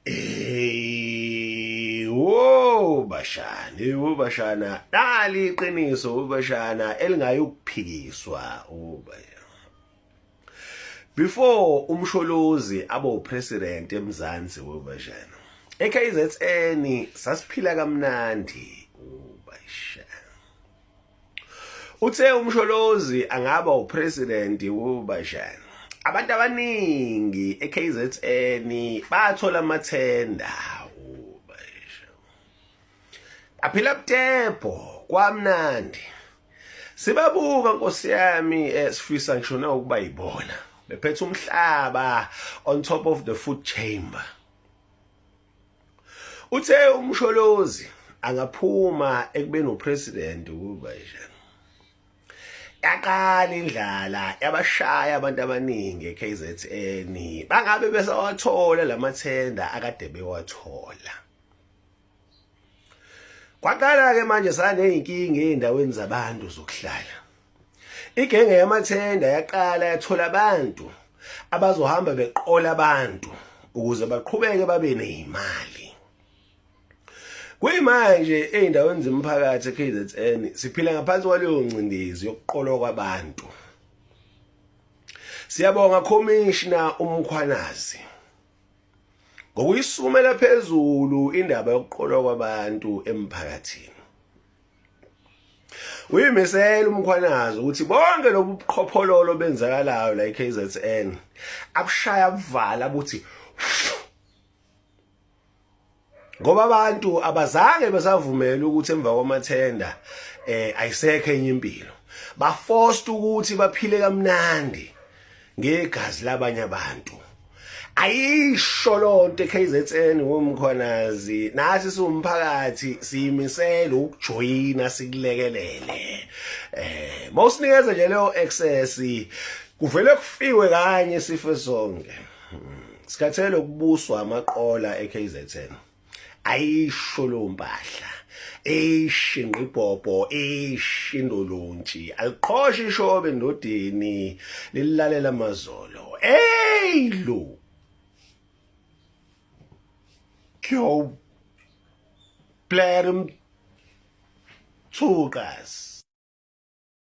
Eh, wo bashana, wo bashana, nali iqiniso wo bashana elingayukuphikiswa wo bashana. Before umsholozi abe upresident eMzansi wo bashana. EKZN sasiphila kamnandi wo bashana. Uthe umsholozi angaba upresident wo bashana. Abantu abaningi eKZN bathola amathenda wo bashana. Aphila butepo kwamnandi. Sibabuka Nkosi yami sifisa ngisho na ukuba yibona. Bephethe umhlaba on top of the food chamber. Uthe umsholozi angaphuma ekubeni upresident ukuba nje. Yaqala indlala yabashaya abantu abaningi eKZN bangabe besawathola lamathenda akade bewathola. Kwaqala ke manje saneyinkinga ezindaweni zabantu zokuhlala. Igenge yamathenda yaqala yathola abantu abazohamba beqola abantu ukuze baqhubeke babe nezimali. Kuyimanje ezindaweni zemiphakathi eKZN siphila ngaphansi kwaleyo ngcindezi yokuqolwa kwabantu. Siyabonga Commissioner uMkhwanazi ngokuyisumela phezulu indaba yokuqolwa kwabantu emphakathini. Uyimisela uMkhwanazi ukuthi bonke lobu buqhophololo benzakalayo la eKZN abushaya buvala buthi ngoba abantu abazange besavumela ukuthi emva kwamathenda ayisekho enye impilo ba forced ukuthi baphile kamnandi ngegazi labanye abantu. Ayisho lonto eKZN ngomkhwanazi nathi siwumphakathi siyimisela ukujoyina sikulekelele. Mawusinikeza nje leyo access kuvele kufiwe kanye sife sonke. Sikhathele ukubuswa amaqola eKZN. Ayisho lo mpahla ishinqibhobho ishindolontshi aliqhosha ishobe endodeni lilalela amazolo. Hey lo kyo blerm thukas.